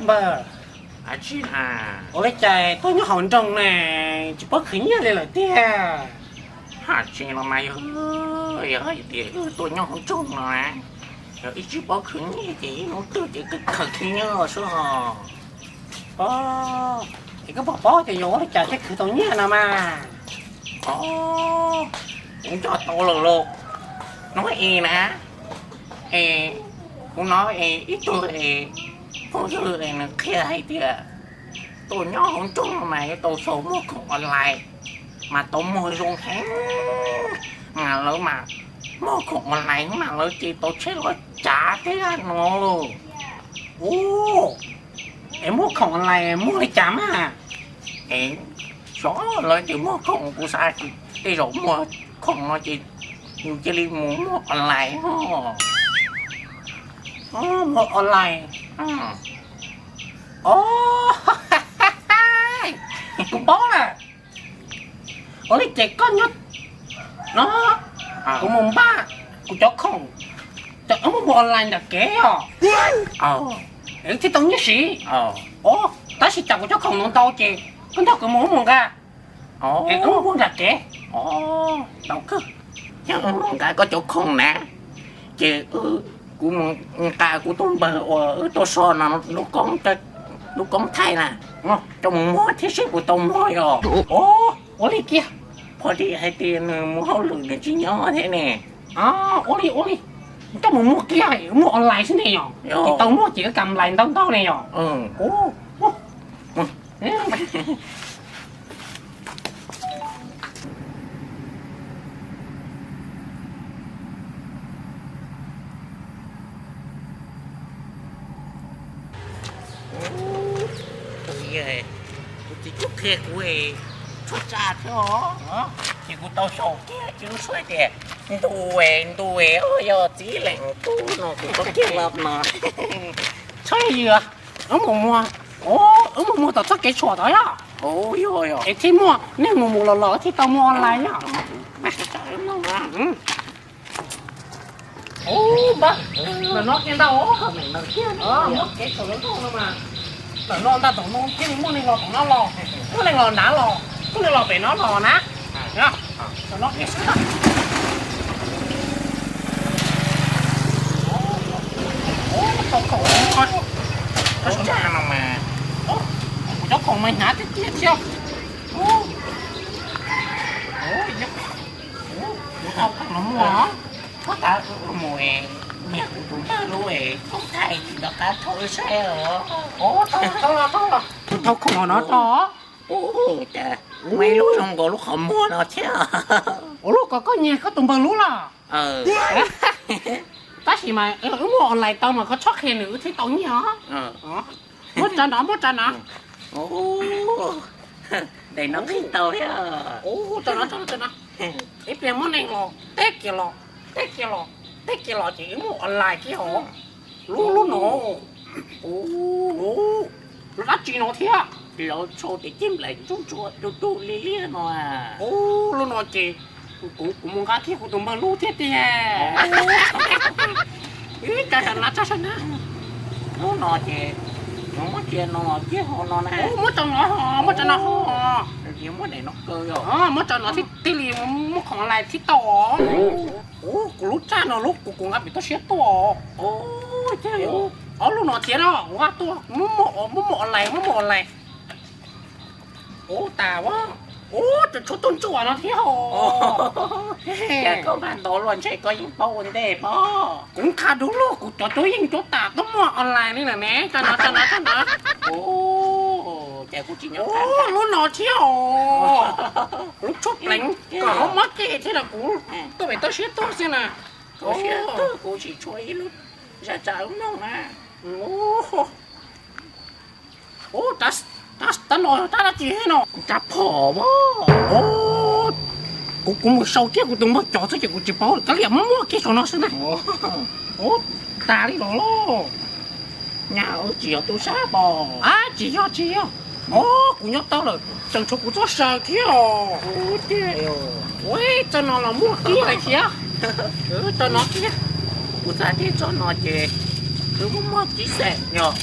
Npawg, ua li cas tuaj nyob hauv nroog ne, tsis paub khwv nyiaj li lawm tiag? Hais tsis los mas yog, yog hais tias wb tuaj nyob hauv nroog no na, yog wb tsis paub khwv nyiaj ces ib hnub twg ces twb khaws khwv nyiaj xwb os. Es koj puas paub tias yuav ua li cas thiaj khwv tau nyiaj no mas? Os, kuv nco tau lawm lauj. Hnub i na, es kuv hnov es ib tug es phooj ywg es nws qhia hais tias tuaj nyob hauv nroog no mas yuav tau xyaum muag khoom online, mas tau muag zoo heev, mas lawv mas muag khoom online mas lawv ces tau tsheb loj tsav thiab no. Ub, es muag khoom online muag li cas mas? Es xyov lawv tias muag khoom, kuv xav tias tej zaum muag khoom no ces yus cia li mus muag online os. Muag online. Os, kuv paub lawm. Ua li ces koj nyob no, kuv mus npaj kuv cov khoom, ces wb muab muag online nram kev os, es wb thiaj tau nyiaj siv. Os, tab sis cas kuv cov khoom no ntau ces koj nrog kuv mus wb mus nqa, es wb muab muag nram kev. Tau kawg, yog wb mus nqa koj cov khoom na, ces kuv mus nqa kuv tus npawg uas wb tuaj so no lub koob thaij na, coj mus muag thiab seb puas tau muag yom. Ua li kiag, pom li hais tias nws mus hauj lwm nws tsis nyob thiab ne. Ua li ua li, coj mus muag kiag, muag online xwb ne yom, ces tau muag ces wb kam lais ntau ntau ne yom. Kuv txiv cuab qhia kuv tshuaj tsa thiab os, ces kuv tau xyaum kiag ces lub suab tias ntu ntu yog txiv leej tub no kuv tau kiag los no. Txhob yws, wb mus muag, wb mus muag tom txoj kev tshuam tod yom. Es thiaj muaj neeg mus mus los los thiaj tau muag online yom. Ub, npawg, ntawm no kiag ntag. Muab kev tshuam los nrog no mas, ntawm no ntag, tom no thiaj li muaj neeg los tom no los, muaj neeg los nrad los, muaj neeg los pem no los na. Tom no kiag xwb ntag. Kuv cov khoom mas hnyav tiag tiag thiab. Kuv thau khoom los muag, kuv tas mus nias kuv tus npawg lub koob thaij rov qab thauj wb saib os. Thau los, thau los, kuv thau khoom no rau. Ua cas muaj ib lub zoo nkaus lub qhov muag no thiab. Ua lub ko koj nyiag koj tus npawg lub los? Tab sis mas wb muag online tau mas koj txhob qhia nws wb thiaj tau nyiaj os. Muab tso nrad, muab tso nrad. Daim no qhib tau thiab. Tso nrad, tso nrad. Ib pliag muaj neeg los teb kiag los, teb kiag los, teb kiag los ces wb muag online kiag os. Lub lub no, lub dab tsi no thiab? Lub tshau tias cig nplaim ntsuab ntsuab tu tu li liab no. Ub, lub no ces kuv, kuv mus nqa kiag kuv tus npawg lub thiab tiag. Ib, tsa saum no, tsa saum no. Lub no ces muab cia no kiag ho no na. Ub, muab tso no ho, muab tso no ho. Muab daim no kaw os. Muab tso no thiaj li muaj khoom online thiaj tau os. Ub, kuv lub tshau no lub kuv, kuv nqa pem toj siab tuaj. Ob lub no thiab no kuv nqa tuaj, muab muag online, muab muag online. Ub, tas ua, ub, tseem tshuav tuaj ntsuam no thiab os. Cas koj nqa ntau luaj ntshe koj yeej paub ua ntej pob. Kuv nqa dub luaj, kuv cov cuab yeej cuab tam tuaj muag online li lawm ne. Tso no, tso no, tso no. Ub, cas kuv tsis nyob, lub no thiab os. Lub tshuaj pleev kom hauv mob ceg thiab los kuv tuaj pem toj siab tuaj xwb na. Kuv tsis tshuav ib lub zaj tsam lub no na. Ub, tab no tab dab tsi no? Tsab phom as. Kuv, kuv mus sau kiag kuv tus npawg cov xwb ces kuv tsis paub, kav liam muab muag kiag saum no xwb na. Ub, tas li los lauj. Nyab, tsis yog tub sab pom? Ab, tsis yog, tsis yog. Os, kuv nyob tau lawm, tseem tshuav kuv txoj saw thiab os. Ua, txoj no los muag kiag lawm thiab. Txoj no kiag. Kuv xav tias txoj no ces wb muab muag kiag xwb yog.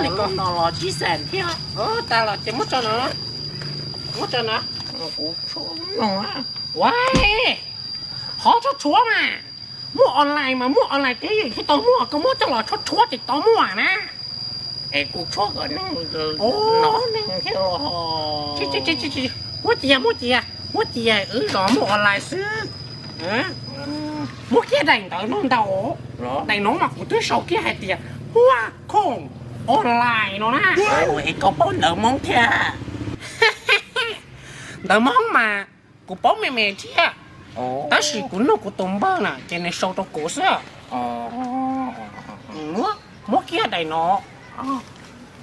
Li ko no los tsib xees thiab. Tas los ces muab tso no, muab tso no. Kuv tshuav no. Ua, qhov tshuav tshuav mas, muaj online mas muaj online thiab, yog tsis tau muaj koj muab coj los tshuav tshuav ces tau muaj na. Es kuv tshuav kom neeg no neeg thiab. Muab cia, muab cia, muab cia, wb zov muaj online xwb. Muab kiag daim ntawv no ntau. Daim no mas kuv twb sau kiag hais tias muaj khoom online no na. Es koj paub ntawv Hmoob thiab? Ntawv Hmoob mas kuv paub me me thiab, tab sis kuv nug kuv tus npawg na ces nws sau rau kuv xwb. Muab kiag daim no,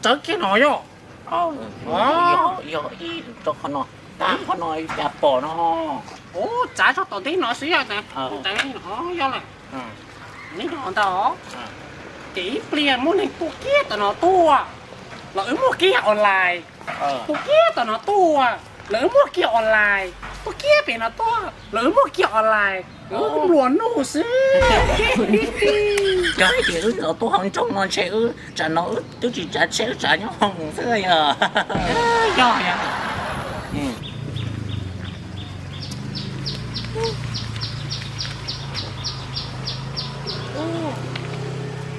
txawb kiag no yog. Yog ib rau qhov no, tab qhov no cas pom no. Ub, txav tso tom ntej no xwb yog, yog lawm. Li no ntag, ces ib pliag muaj neeg tuaj kiag tom no tuaj los wb muaj kiag online, tuaj kiag tom no tuaj los wb muaj kiag online, tuaj kiag pem no tuaj los wb muaj kiag online. Wb luag nuj xwb. Cov hais tias wb los tuaj hauv nroog no ntshe wb tsam no wb twb tsis tsav tsheb, wb tsav nyob hauv xwb yog. Yog yog.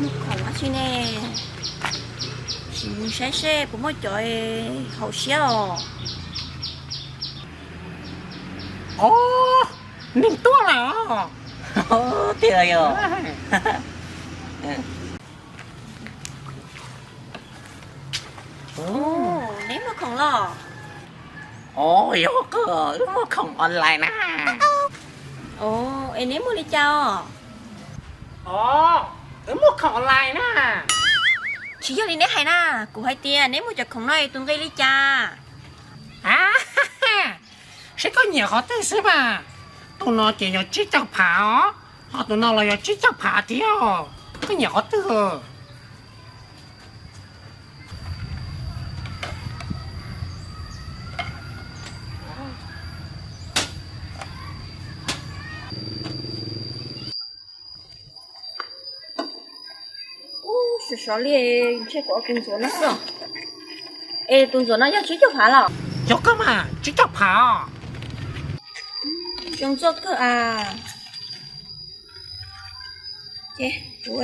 Muaj khoom dab tsi ne? Sim mus saib seb puas muaj cov haum siab os. Os, neeg tuaj lawm os. Tiag yog. Neb muaj khoom los? Os, yog kawg, wb muaj khoom online na. Es neb muaj li cas os? Os, wb muaj khoom online na. Tsis yog li neb hais na, kuv hais tias neb muaj cov khoom no es tus nqi li cas? A, seb koj nyiam qhov twg xwb mas. Tus no ces yog tsib caug phav os, ho tus no los yog tsib caug phav thiab os. Koj nyiam qhov twg? Ub, sov sov li, ntshe kuv ua tus ntxuav no xwb. Es tus ntxuav no yog tsib caug phav los? Yog kawg mas, tsib caug phav. Zoo txog kawg a. Ces kuv,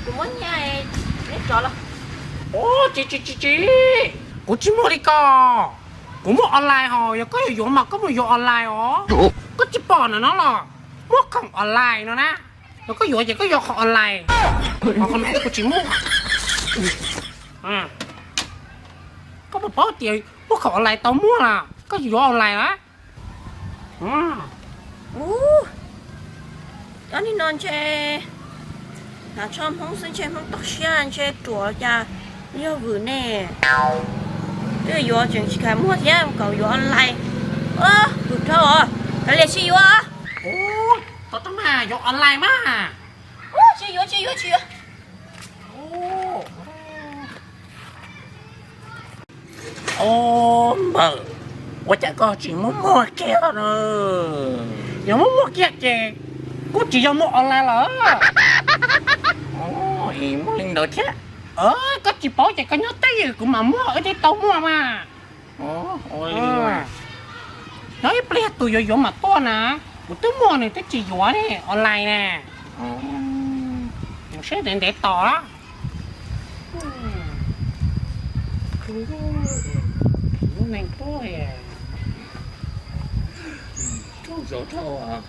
kuv muab nyiaj, neb tso los. Ub, tsis tsis tsis tsis, kuv tsis muag li ko. Kuv muag online hos, yog koj yuav yuav mas koj mus yuav online os. Koj tsis pom na no los, muag khoom online no na. Yog koj yuav ces koj yuav qhov online, qhov no kuv tsis muag. Koj puas paub tias muag khoom online tau muag los koj yuav online na. Ub, cov niag no ntshe hnav tsho Hmoob xwb ntshe Hmoob toj siab ntshe ruam cas yog vwm ne. Twb yuav tseem tsis kam muag thiab kom yuav online. Vwm dhau os, kav liam sib yuav. Ub, tau tau mas yuav online mas. Ub, tsis yuav tsis yuav tsis yuav. Ub, npawg, ua cas koj tsis muab muag kiag na? Yog muab muag kiag ces kuj tsis yog muag online lawm. Muaj li ntawd thiab. Koj tsis paub ces koj nyob twj ywm kuv mam muag wb thiaj tau muag mas. Nyob ib pliag tus yuav yuav mam tuaj na. Kuv twb muag nws twb tsis yuav ne, online ne. Seb ntev ntev tos. Lub neej tuaj, raug zov dhau.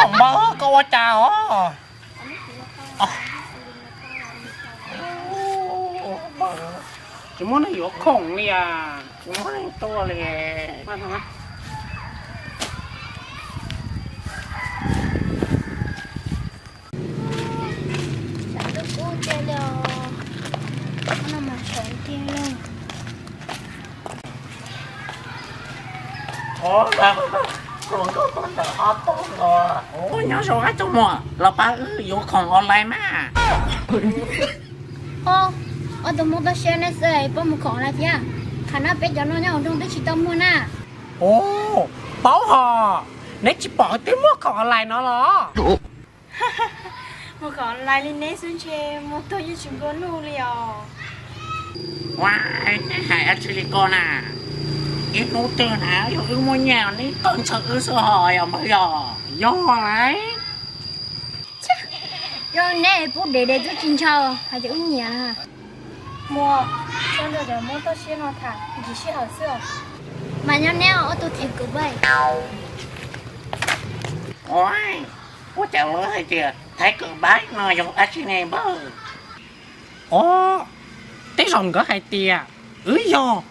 Npawg, koj ua cas os? Tsis muaj neeg yuav khoom li as, tsis muaj neeg tuaj li. Sawv ntxov kub tiag li os. Hnub no mas sawv tiag li. Ua, nyob zoo ib tug muam, los pab wb yuav khoom online mas. Ob tug Hmoob toj siab neb xwb pab mus khoom online thiab. Qhov no peb cov no nyob hauv nroog twb tsis tau muag na. Ua, paub hos, neb tsis pom twb muag khoom online no los? Mus khoom online li neb xwb ntshe muag tuag yeej tsis nplua nuj li os. Ua, neb hais dab tsi li ko na? Ib hnub twg na yog wb muaj nyiaj neb kawg ntshaw wb xwb hos yog npawg yog? Yog lawm. Yog neb pub dev dev twb tsis ntshaw hais tias wb nyiam na. Muag, tso nrog cov Hmoob toj siab no tham ntsis sij hawm xwb os. Mas nyob neb ob tug thaiv kawm npaib. Ua, ua cas lawv hais tias thaiv kawm npaib no yog dab tsi ne npawg? Os, tej zaum nkawd hais tias wb yog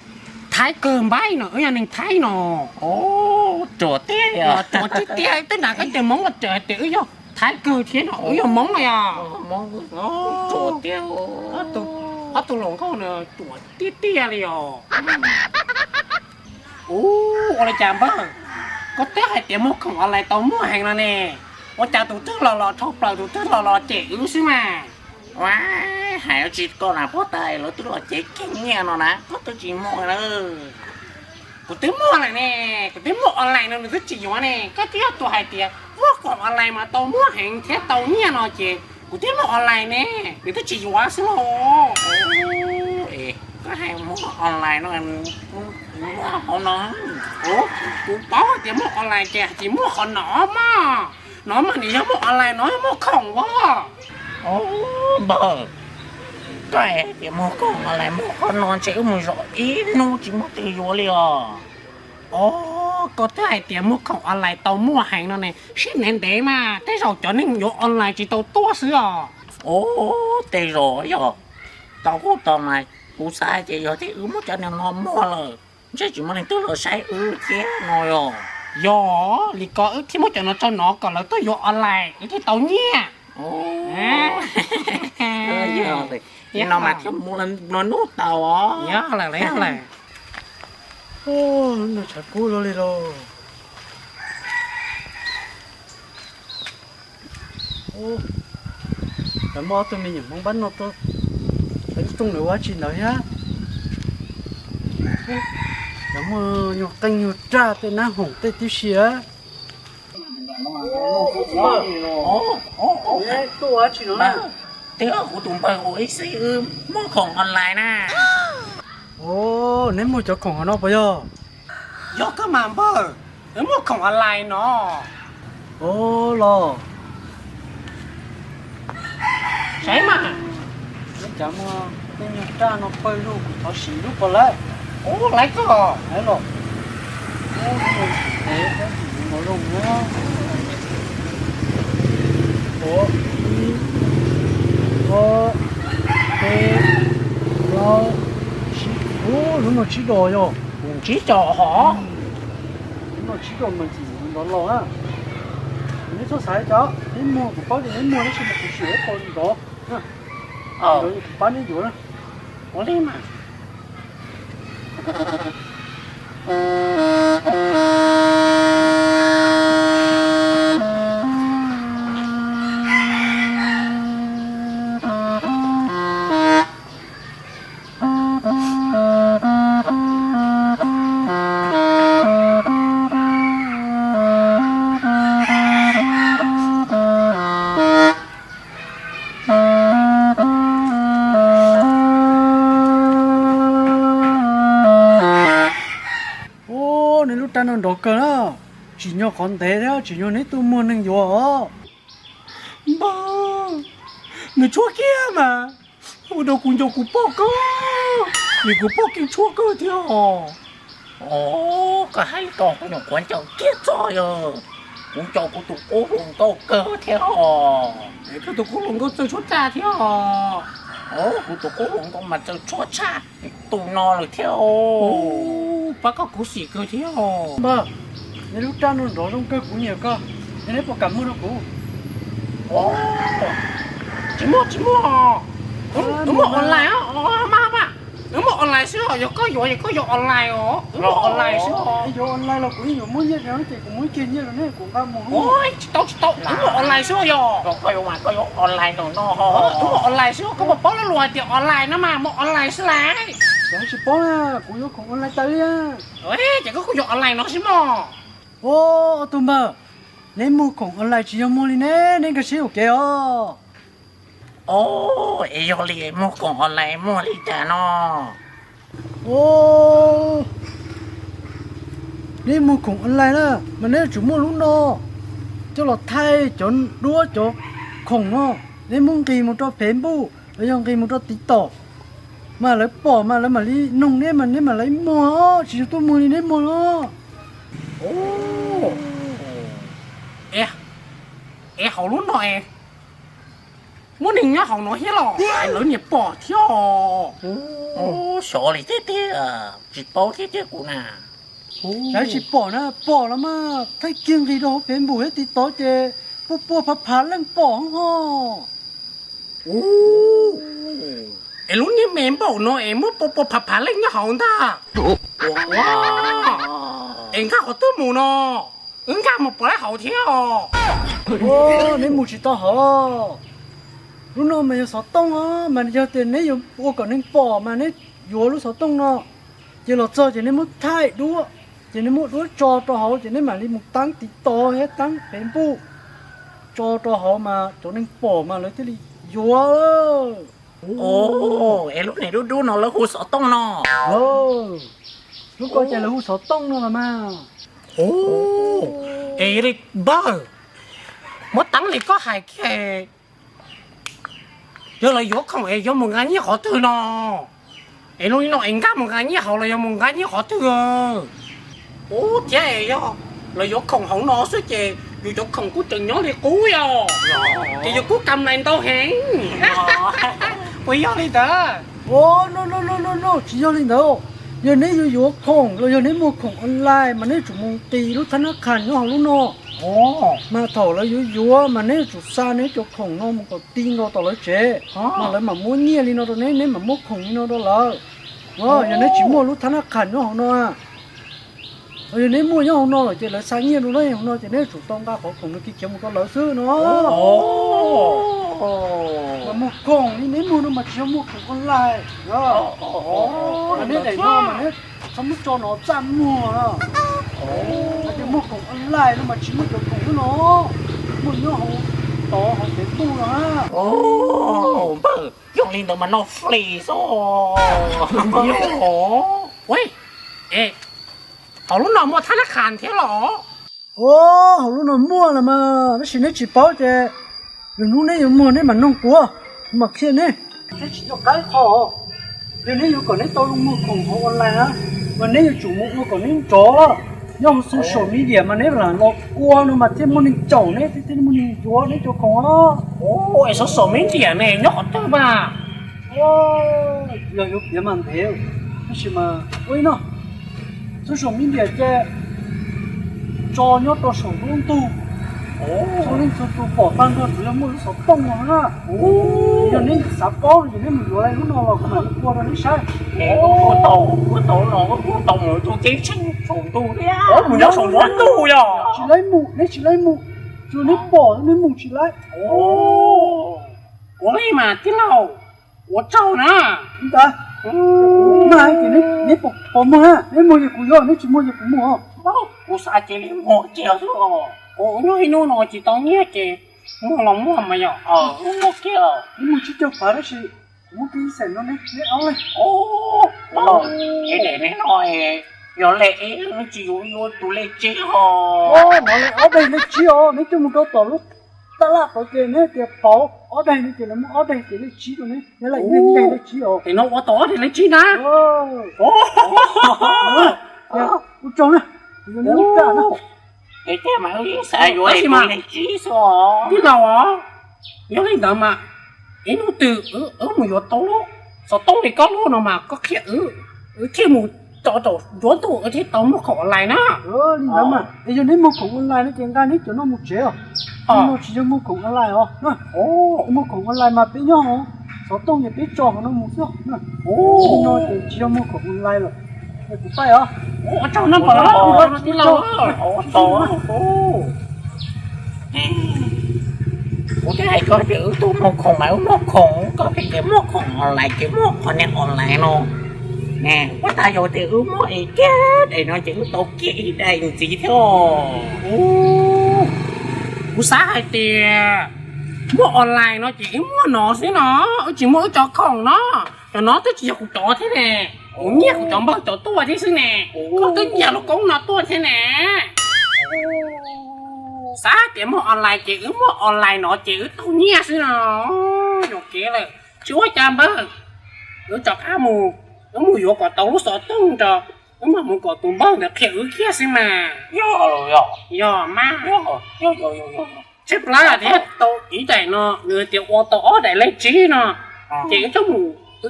thaiv kawm npaib no, wb yog neeg Thaib no. Ruam tiag, ruam tiag tiag, twb hnav koj tes Hmoob los raws hais tias wb yog thaiv kawg thiab no, wb yog Hmoob no yog. Ruam tiag, ob tug hluas nkauj no ruam tiag tiag li os. Ua, ua li cas npawg, koj twb hais tias muag khoom online tau muaj heev no ne, ua cas tus twg los los dhau plaws, tus twg los los cem wb xwb mas? Ua, hais dab tsi koj na, puag ta lawv twb los cev kiag nyiaj no na koj twb tsis muag na. Kuv twb muag lawm ne, kuv twb muag online no nws twb tsis yuav ne, koj twb yog tus hais tias muag khoom online mas tau muaj heev thiab tau nyiaj no ces kuv twb muag online ne, nws twb tsis yuav xwb los. Koj hais muag online no, muag hauv no. Kuv paub hais tias muag online ces tsis muag qhov no mog. No mas nws yog muag online no yog muag khoom os. Npawg, koj hais tias muag khoom online muag qhov no ntshe wb mus zov ib hnub tsis muaj twg yuav li os. Os, koj twb hais tias muag khoom online tau muaj heev no ne, siab ntev ntev mas tej zaum cov neeg yuav online tsis tau tuaj xwb os. Os, tej zaum yog tau kuj tau mas kuv xav hais tias yog tias wb muab cov neeg no muag lawm ntshe tsis muaj neeg twg los saib wb thiab no yog. Yog li ko wb thiaj muab cov no tso nov kom lawv tuaj yuav online wb thiaj tau nyiaj. Yog li no mas thiaj mus no nub tau os. Yog lawm, yog lawm. Ub, lub no tshav kub luaj li lauj. Ub, lawv muaj ob tug me nyuam Hmoob npab no tuaj, lawv tuaj ua dab tsi ntawd thiab? Lawv muaj nyuag qeej nyuag raj tej nab hoom tej tib si. Tuaj ua dab tsi no? Twb yog kuv tus npawg ua ib xib wb muag khoom online na. Os, neb muag cov khoom hov no puas yog? Yog kawg mas npawg, wb muag khoom online no. Os los. Saib mas, neb cov muaj tej nyuag raj no pawg lug kuv thov sim lub puas lawm. Ub, laiv koj. Laiv los. Ub, lub no tsis ntev thiab tsis zoo na. Ua, ib, ob, peb, plaub, tsib. Ub, lub no tsib dos yog. Tsib dos hov. Lub no tsib dos mas tsis ntov los na. Neb txhob xav li cas, neb muag kuv paub tias neb muag tab sis mas kuv sim ib qho ntov. Ntov kuv pab neb yuav na. Ua li mas. Ub, neb lub raj no nrov kawg na. Tsim nyog qhov ntev thiab tsim nyog neb tuaj muag neeg yuav os. Npawg, nws tshuab kiag mas. Ua rau kuv nco kuv pog kawg, vim kuv pog kuj tshuab kawg thiab os. Os, koj hais li ko kuv nyuam qhuav nco kiag txog yog. Kuv nco kuv tus qub hluas nkauj kawg thiab os. Es koj tus qub hluas nkauj txawj tshuab raj thiab os. Os, kuv tus qub hluas nkauj mas txawj tshuab tshaj. tus no lawm thiab. Pab koj khuv xim kawg thiab. Npawg, neb lub raj no nrov zoo kawg, kuv nyiam koj, es neb puas kam muag rau kuv? Tsis muaj, tsis muaj. Wb muag online, mas mas, wb muag online xwb os. Yog koj yuav ces koj yuav online os, wb muag online xwb os. Yuav online los kuv yeej yuav muab nyiaj rau ces kuv muab kiag nyiaj rau neb, kuv nqa mus. Tsis tau, tsis tau, wb muag online xwb yog. Koj yuav online no, wb muag online xwb, koj puas paub lo lus hais tias online no mas muag online xwb lauj. Tsis paub na, kuv yuav khoom online tas li. Ces koj kuj yuav online no xwb mog. Ob tug npawg, neb muag khoom online tsis yog muag li ne, neb nkag siab yuam kev os. Es yog li muag khoom online muag li cas no? Neb muag khoom online na mas neb yuav tsum muaj lub no coj los thaij cov duab cov khoom no. Neb muab nqis mus rau Facebook los yog nqis mus rau TikTok, mas lawv pom mas lawv mam li noog neb mas neb mam li muag, tsis yog tuaj muag li neb muag los. Es hauv lub no es muaj neeg nyob hauv no thiab los es lawv niam pom thiab os? Xyov li thiab tiag, tsis paub thiab tiag kuv na. Lawv tsis pom na, pom los mas thaij kiag nqis rau hauv Facebook thiab TikTok ces puas puas phav phav leej pom ho. Es lub niag me npaum no es muaj puas puas phav phav leej nyob hauv ntag. Es nkag qhov twg mus no? Wb nkag mus puas laib hauv thiab os. Neb mus tsis tau hauv. Lub no mas yog xov tooj os, mas yog tias neb yuav ua kom neeg pom mas neb yuav lub xov tooj no, ces los txog ces neb muab thaij duab, ces neb muab duab tso rau hauv ces neb mam li mus taab TikTok thiab taab Facebook tso rau hauv mas cov neeg pom mas lawv thiaj li yuav. Es lub niag dub dub no lawv hu xov tooj no. Lub ko ces lawv hu xov tooj no los mas. Es yog li npawg, muab taab li koj hais kiag, yog lawv yuav khoom es yuav mus nqa nyiaj qhov twg no? Es lub no es nkag mus nqa nyiaj hauv los yog mus nqa nyiaj qhov twg? Ub, thiab es yog lawv yuav khoom hauv no xwb ces yus cov khoom kuj tseem nyob li qub yog, ces yus kuj kam lais ntau heev. Puas yog li ntawd? No tsis yog li ntawd. Yog neb yuav yuav khoom los yog neb muag khoom online mas neb yuav tsum mus nqis lub thab nab qhas nyob hauv lub no. Mas thaum lawv yuav yuav mas neb yuav tsum xa neb cov khoom no mus kom ti nkaus tom lawv tsev, mas lawv mam muab nyiaj li no rau neb, neb mam muab khoom li no rau lawv. Yog neb tsis muaj lub thab nab qhas nyob hauv no, yog neb muaj nyob hauv no lawm ces lawv xa nyiaj rau neb hauv no ces neb yuav tsum tau nqa qhov khoom no khiav khiav mus rau lawv xwb no. Mas muag khoom li neb muag no mas tsis yog muag khoom online. Neb daim no mas neb txhob muab tso no txaj muag. Hais tias muag khoom online no mas tsis muaj cov khoom no, muaj nyob hauv tod hauv Facebook no. Npawg, yog li ntawd mas no free xwb. Hauv lub no muaj thab nab qhas thiab los? Hauv lub no muaj los mas, tab sis neb tsis paub ces lwm hnub neb yuav muag neb mam noog kuv, kuv mam qhia neb. Neb tsis nco qab qhov, yog neb yuav kom neb tau zoo muag khoom hauv online na, mas neb yuav tsum mus ua kom neb nrov nyob hauv social media mas neb lam los ua no mas thiaj muaj neeg caum neb, thiaj muaj neeg yuav neb cov khoom. Es social media ne nyob qhov twg mas? Yog yuav piav mas ntev, tab sis mas ua li no, social media ces tso nyob rau saum lub ntug, txhua leej txhua tus pom tag nrho tsuas yog muaj lub xov tooj no na. Yog neb xav paub no ces neb mus yuav lub no los kuv mam li ua rau neb saib. Ua tau, ua tau no, ua tau mus tus teb tseeb saum ntug thiab, mus nyob saum ntug yog tsis laib mus, neb tsis laib mus, tsuas neb pom neb mus tsis laib. Ua li mas tij laug, ua tsaug na. Ntawd, kuv mag ces neb puas muag na, neb muag ces kuv yuav, neb tsis muag ces kuv muag. Kuv xav cia li muag kiag xwb os, kuv nyob ib hnub no tsis tau nyiaj ces muag los muag mas yog muag kiag. Neb muag tsib caug phav tab sis kuv muab kiag ib xees rau neb, neb ob leeg. Es daim no yog lej ib, tsis yuav yuav tus lej tsib os. Nov li ob daim lej tsib os, neb coj mus rau tom lub tab laj tod ces neb tias pauv ob daim no ces lawv muab ob daim ces lej tsib rau neb, neb lej ib daim lej tsib os. Es no ua tau ob daim lej tsib na. Ua tsaug na, kuv yuav neb lub raj na. Es tiag mas wb xav yuav ib daim lej tsib xwb os. Tij laug os, yog li ntawd mas ib hnub twg wb mus yuav tau lub Xov tooj li koj lub no mas koj qhia wb, wb thiaj mus tso rau nruab ntug wb thiaj tau muag khoom online na. Li ntawd mas es yog neb muag khoom online no ces nqa neb cov no mus tsev os. No tsis yog muag khoom online os. Muag khoom online mas peb nyob xov tooj ces peb tso hauv no mus xwb. No ces tsis yog muag khoom online lawm. Kuv paib os. Kuv twb hais koj tias wb tuaj muag khoom mas wb muag khoom, koj tias muag khoom online ces muag qhov niag online no. Ua tas yog tias wb muag es kiag daim no ces wb tau kiag ib daim ntxiv thiab. Kuv xav hais tias muag online no ces wb muag no xwb no, wb tsis muag wb cov khoom no. Cov no twb tsis yog kuv cov thiab ne, kuv nyiag kuv cov npawg cov tuaj thiab xwb ne. Koj twb nyiag lub koob no tuaj thiab ne. Xav tias muag online ces wb muag online no ces wb tau nyiaj xwb no. Yuam kev lawm, tsis ua cas npawg. Wb rov qab mus, wb mus yuav kom tau lub xov tooj rau, wb mam mus kom tus npawg ntawd qhia wb kiag xwb mas. Yog mas. Tshaib plab thiab, tau ib daim no nws tias ua tau ob daim lej tsib no, ces wb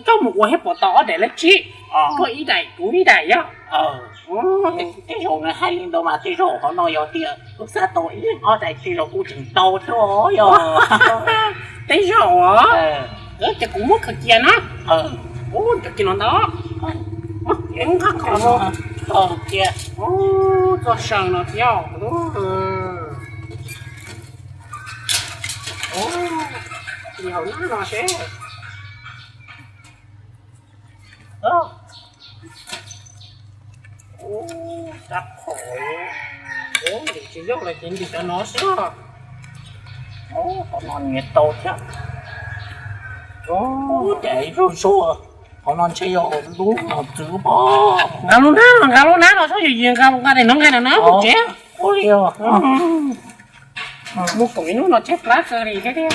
coj mus ua thiab puas tau ob daim lej tsib, koj ib daim kuv ib daim yog. Tej zaum nws hais li ntawd mas tej zaum qhov no yog tias wb xav tau ib ob daim tej zaum kuj tseem tau thiab yog. Tej zaum os, ces kuv muab khaws cia na. Ua cov kiag no ntag. Nqa khoom no cia. Txoj saw no thiab. Ua hauv no seb. Tsis yog lawm ces ntim cov no xwb. Qhov no nyiam tau thiab. Ua cas zuj zus, qhov no ntshe yog lub no txwv pob. Nqa lub hnab no, nqa lub hnab no, txhob yws yws, nqa, nqa daim no, nqa daim no mus tsev. Ua li, muag khoom ib hnub no tshaib plab kawg li thiab tiag.